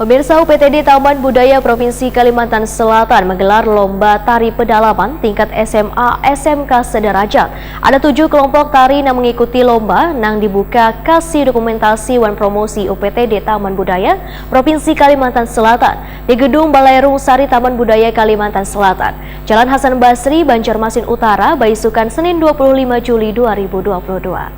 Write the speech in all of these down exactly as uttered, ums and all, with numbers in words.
Pemirsa, U P T D Taman Budaya Provinsi Kalimantan Selatan menggelar lomba tari pedalaman tingkat S M A S M K sederajat. Ada tujuh kelompok tari yang mengikuti lomba nang dibuka kasih dokumentasi wan promosi U P T D Taman Budaya Provinsi Kalimantan Selatan di Gedung Balai Rungsari Taman Budaya Kalimantan Selatan, Jalan Hasan Basri, Banjarmasin Utara, baisukan Senin dua puluh lima Juli dua ribu dua puluh dua.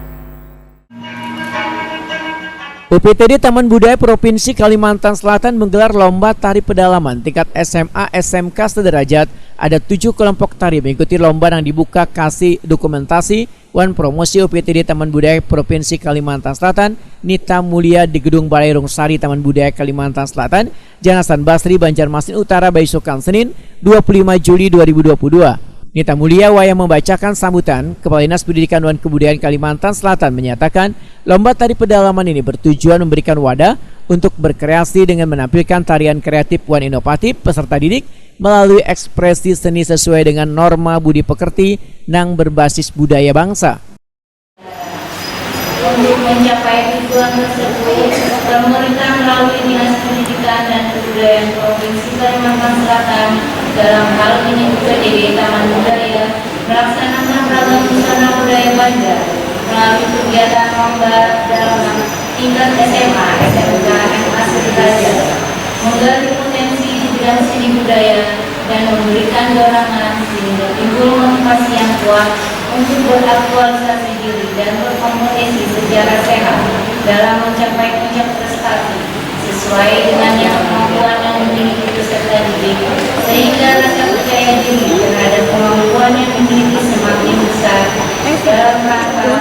U P T D Taman Budaya Provinsi Kalimantan Selatan menggelar lomba tari pedalaman tingkat S M A S M K sederajat. Ada tujuh kelompok tari mengikuti lomba yang dibuka kasih dokumentasi wan promosi U P T D Taman Budaya Provinsi Kalimantan Selatan, Nita Mulia, di Gedung Balai Rungsari Taman Budaya Kalimantan Selatan, Jalan Hasan Basri, Banjarmasin Utara, baisukan Senin dua puluh lima Juli dua ribu dua puluh dua. Nita Mulia wayah membacakan sambutan, Kepala Dinas Pendidikan dan Kebudayaan Kalimantan Selatan menyatakan, lomba tari pedalaman ini bertujuan memberikan wadah untuk berkreasi dengan menampilkan tarian kreatif wan inovatif peserta didik melalui ekspresi seni sesuai dengan norma budi pekerti nang berbasis budaya bangsa. Untuk mencapai tujuan tersebut, pemerintah melalui Dinas Pendidikan dan Kebudayaan Provinsi Kalimantan Selatan, dalam hal ini U P T D Taman Budaya, melaksanakan ragam busana budaya Banjar melalui kegiatan lomba dalam tingkat S M A, S M K, S M A sederajat, menggali potensi di bidang seni budaya, dan memberikan dorongan sehingga timbul motivasi yang kuat untuk beraktualisasi diri dan berkompetisi secara sehat dalam mencapai puncak prestasi sesuai dengan yang kemampuan yang dimiliki peserta didik, sehingga rasa percaya diri terhadap kemampuan yang dimiliki semakin besar dalam rangka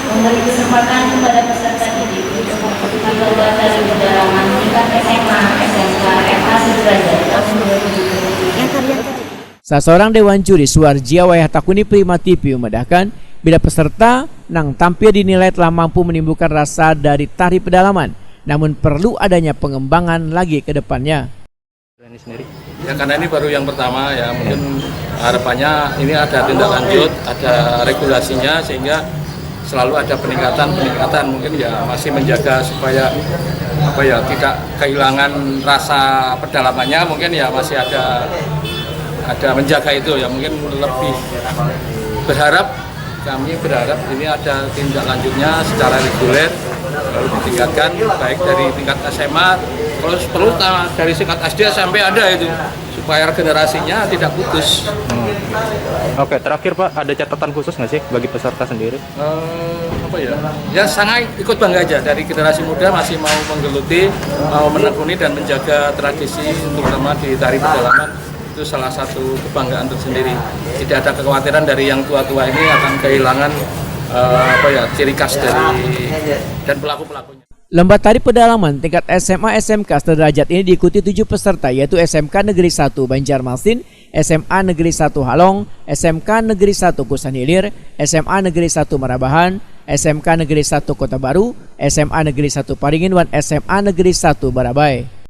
memberi kesempatan kepada peserta didik untuk mengikuti lomba tari pedalaman tingkat S M A, S M K, S M A sederajat tahun dua ribu dua puluh. Saseorang dewan juri, Suarjia, wayah takuni Prima T V, memedahkan, bila peserta nang tampil dinilai telah mampu menimbulkan rasa dari tari pedalaman, namun perlu adanya pengembangan lagi ke depannya. Ini sendiri. Ya, karena ini baru yang pertama, ya, mungkin harapannya ini ada tindak lanjut, ada regulasinya, sehingga selalu ada peningkatan-peningkatan. Mungkin, ya, masih menjaga supaya, apa ya, tidak kehilangan rasa pedalamannya, mungkin, ya, masih ada, ada menjaga itu, ya, mungkin lebih berharap, kami berharap ini ada tindak lanjutnya secara reguler, lalu ditingkatkan, baik dari tingkat S M A, terus perlu ta-, dari tingkat S D, S M P ada itu, supaya regenerasinya tidak putus. Oke, terakhir, Pak, ada catatan khusus nggak sih bagi peserta sendiri? Eh, apa ya? Ya, sangat ikut bangga aja, dari generasi muda masih mau menggeluti, mau menekuni dan menjaga tradisi, terutama di tari pedalaman. Itu salah satu kebanggaan tersendiri. Tidak ada kekhawatiran dari yang tua-tua ini akan kehilangan, eh, apa ya, ciri khas dari dan pelaku-pelakunya. Lomba tari pedalaman tingkat S M A S M K sederajat ini diikuti tujuh peserta, yaitu S M K Negeri satu Banjarmasin, S M A Negeri satu Halong, S M K Negeri satu Kusan Hilir, S M A Negeri satu Marabahan, S M K Negeri satu Kota Baru, S M A Negeri satu Paringin, wan S M A Negeri satu Barabai.